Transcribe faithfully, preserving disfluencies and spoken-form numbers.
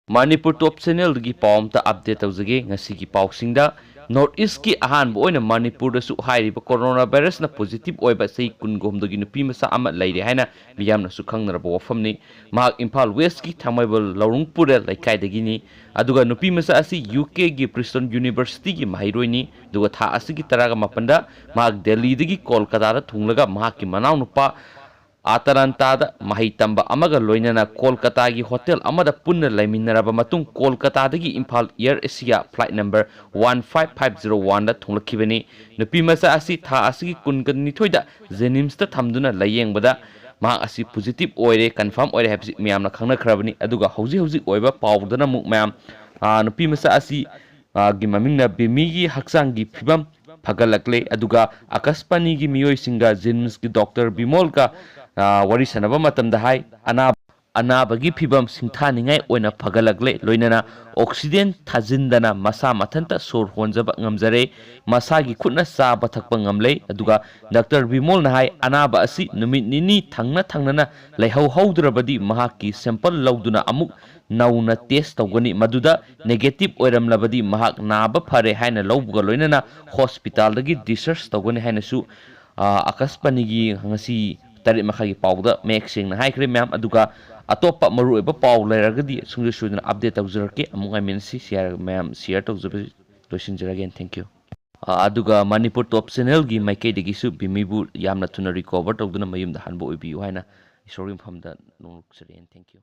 ꯃꯅꯤꯄꯨꯔ ꯇꯣꯞ ꯆꯦꯅꯦꯜꯗꯒꯤ ꯄꯥꯎ ꯑꯝꯇ ꯑꯞꯗꯦꯠ ꯇꯧꯖꯒꯦ꯫ ꯉꯁꯤꯒꯤ ꯄꯥꯎꯁꯤꯡꯗ, ꯅꯣꯔꯠ ꯏꯁꯀꯤ ꯑꯍꯥꯟꯕ ꯑꯣꯏꯅ ꯃꯅꯤꯄꯨꯔꯗꯁꯨ ꯍꯥꯏꯔꯤꯕ ꯀꯣꯔꯣꯅꯥ ꯚꯥꯏꯔꯁꯅ ꯄꯣꯖꯤꯇꯤꯚ ꯑꯣꯏꯕ ꯆꯍꯤ ꯀꯨꯟꯒ ꯍꯨꯝꯗꯣꯏꯒꯤ ꯅꯨꯄꯤ ꯃꯆꯥ ꯑꯃ ꯂꯩꯔꯦ ꯍꯥꯏꯅ ꯃꯤꯌꯥꯝꯅꯁꯨ ꯈꯪꯅꯔꯕ ꯋꯥꯐꯝꯅꯤ꯫ ꯃꯍꯥꯛ ꯏꯝꯐꯥꯜ ꯋꯦꯁꯀꯤ ꯊꯥꯡꯃꯩꯕꯟ ꯂꯧꯔꯨꯡꯄꯨꯔꯦꯜ ꯂꯩꯀꯥꯏꯗꯒꯤꯅꯤ꯫ ꯑꯗꯨꯒ ꯅꯨꯄꯤ ꯃꯆꯥ ꯑꯁꯤ ꯌꯨ ꯀꯦꯒꯤ ꯄ꯭ꯔꯤꯁꯇꯣꯟ ꯌꯨꯅꯤꯚꯔꯁꯤꯇꯤꯒꯤ ꯃꯍꯩꯔꯣꯏꯅꯤ꯫ ꯑꯗꯨꯒ ꯊꯥ ꯑꯁꯤꯒꯤ ꯇꯔꯥꯒ ꯃꯥꯄꯟꯗ ꯃꯍꯥꯛ ꯗꯦꯜꯂꯤꯗꯒꯤ ꯀꯣꯜꯀꯇꯥꯗ ꯊꯨꯡꯂꯒ ꯃꯍꯥꯛꯀꯤ ꯃꯅꯥꯎꯅꯨꯄꯥ ꯑꯇꯂꯥꯟꯇꯥꯗ ꯃꯍꯩ ꯇꯝꯕ ꯑꯃꯒ ꯂꯣꯏꯅꯅ ꯀꯣꯜꯀꯇꯥꯒꯤ ꯍꯣꯇꯦꯜ ꯑꯃꯗ ꯄꯨꯟꯅ ꯂꯩꯃꯤꯟꯅꯔꯕ ꯃꯇꯨꯡ ꯀꯣꯜꯀꯇꯥꯗꯒꯤ Imphal air Asia flight number one five five zero ꯋꯥꯟꯗ ꯊꯨꯡꯂꯛꯈꯤꯕꯅꯤ꯫ ꯅꯨꯄꯤ ꯃꯆꯥ ꯑꯁꯤ ꯊꯥ ꯑꯁꯤꯒꯤ ꯀꯨꯟꯒ ꯅꯤꯊꯣꯏꯗ ꯖꯦꯅꯤꯝꯁꯇ ꯊꯝꯗꯨꯅ ꯂꯥꯌꯦꯡꯕꯗ ꯃꯍꯥꯛ ꯑꯁꯤ ꯄꯣꯖꯤꯇꯤꯚ ꯑꯣꯏꯔꯦ, ꯀꯟꯐꯥꯔꯝ ꯑꯣꯏꯔꯦ ꯍꯥꯏꯕꯁꯤ ꯃꯌꯥꯝꯅ ꯈꯪꯅꯈ꯭ꯔꯕꯅꯤ꯫ ꯑꯗꯨꯒ ꯍꯧꯖꯤꯛ ꯍꯧꯖꯤꯛ ꯑꯣꯏꯕ ꯄꯥꯎꯗꯅ ꯑꯃꯨꯛ ꯃꯌꯥꯝ, ꯑ, ꯅꯨꯄꯤ ꯃꯆꯥ ꯑꯁꯤ, ꯑ, ꯒꯤ ꯃꯃꯤꯡꯅ ꯕꯤꯃꯤꯒꯤ ꯍꯛꯆꯥꯡꯒꯤ ꯐꯤꯕꯝ ꯐꯒꯠꯂꯛꯂꯦ꯫ ꯑꯗꯨꯒ ꯑꯀꯁꯄꯥꯅꯤꯒꯤ ꯃꯤꯑꯣꯏꯁꯤꯡꯒ ꯖꯦꯅꯤꯝꯁꯀꯤ ꯗꯣꯛꯇꯔ ꯕꯤꯃꯣꯜꯒ, ꯑ, ꯋꯥꯔꯤ ꯁꯥꯟꯅꯕ ꯃꯇꯝꯗ ꯍꯥꯏ, ꯑꯅꯥꯕ ꯑꯅꯥꯕꯒꯤ ꯐꯤꯕꯝ ꯁꯤꯡꯊꯥꯅꯤꯡꯉꯥꯏ ꯑꯣꯏꯅ ꯐꯒꯠꯂꯛꯂꯦ, ꯂꯣꯏꯅꯅ ꯑꯣꯛꯁꯤꯖꯦꯟ ꯊꯥꯖꯤꯟꯗꯅ ꯃꯁꯥ ꯃꯊꯟꯇ ꯁꯣꯔ ꯍꯣꯟꯖꯕ ꯉꯝꯖꯔꯦ, ꯃꯁꯥꯒꯤ ꯈꯨꯠꯅ ꯆꯥꯕ ꯊꯛꯄ ꯉꯝꯂꯦ꯫ ꯑꯗꯨꯒ ꯗꯥꯛꯇꯔ ꯕꯤꯃꯣꯜꯅ ꯍꯥꯏ, ꯑꯅꯥꯕ ꯑꯁꯤ ꯅꯨꯃꯤꯠ ꯅꯤꯅꯤ ꯊꯪꯅ ꯊꯪꯅꯅ ꯂꯩꯍꯧꯍꯧꯗ꯭ꯔꯕꯗꯤ ꯃꯍꯥꯛꯀꯤ ꯁꯦꯝꯄꯜ ꯂꯧꯗꯨꯅ ꯑꯃꯨꯛ ꯅꯧꯅ ꯇꯦꯁ ꯇꯧꯒꯅꯤ꯫ ꯃꯗꯨꯗ ꯅꯦꯒꯦꯇꯤꯚ ꯑꯣꯏꯔꯝꯂꯕꯗꯤ ꯃꯍꯥꯛ ꯅꯥꯕ ꯐꯔꯦ ꯍꯥꯏꯅ ꯂꯧꯕꯒ ꯂꯣꯏꯅꯅ ꯍꯣꯁꯄꯤꯇꯥꯜꯗꯒꯤ ꯗꯤꯁꯆꯥꯔꯖ ꯇꯧꯒꯅꯤ ꯍꯥꯏꯅꯁꯨ, ꯑ, ꯑꯀꯁꯄꯥꯅꯤꯒꯤ ꯉꯁꯤ ꯇꯔꯦꯠ ꯃꯈꯥꯏꯒꯤ ꯄꯥꯎꯗ ꯃꯌꯦꯛ ꯁꯦꯡꯅ ꯍꯥꯏꯈ꯭ꯔꯦ, ꯃꯌꯥꯝ꯫ ꯑꯗꯨꯒ ꯑꯇꯣꯞꯄ ꯃꯔꯨꯑꯣꯏꯕ ꯄꯥꯎ ꯂꯩꯔꯒꯗꯤ ꯁꯨꯡꯁꯣꯏ ꯁꯣꯏꯗꯅ ꯑꯞꯗꯦꯠ ꯇꯧꯖꯔꯛꯀꯦ꯫ ꯑꯃꯨꯛ ꯉꯥꯏꯃꯤꯟꯅꯁꯤ꯫ ꯁꯤꯌꯥꯔ ꯃꯌꯥꯝ ꯁꯤꯌꯥꯔ ꯇꯧꯖꯕ ꯂꯣꯏꯁꯤꯟꯖꯔꯒꯦ꯫ Thank you꯫ ꯑ, ꯑꯗꯨꯒ ꯃꯅꯤꯄꯨꯔ ꯇꯣꯞ ꯆꯦꯅꯦꯜꯒꯤ ꯃꯥꯏꯀꯩꯗꯒꯤꯁꯨ ꯕꯤꯃꯤꯕꯨ ꯌꯥꯝꯅ ꯊꯨꯅ ꯔꯤꯀꯣꯚꯔ ꯇꯧꯗꯨꯅ ꯃꯌꯨꯝꯗ ꯍꯟꯕ ꯑꯣꯏꯕꯤꯌꯨ ꯍꯥꯏꯅ ꯏꯁꯣꯔꯒꯤ ꯃꯐꯝꯗ ꯅꯣꯡꯂꯨꯛꯆꯔꯤ꯫ Thank you꯫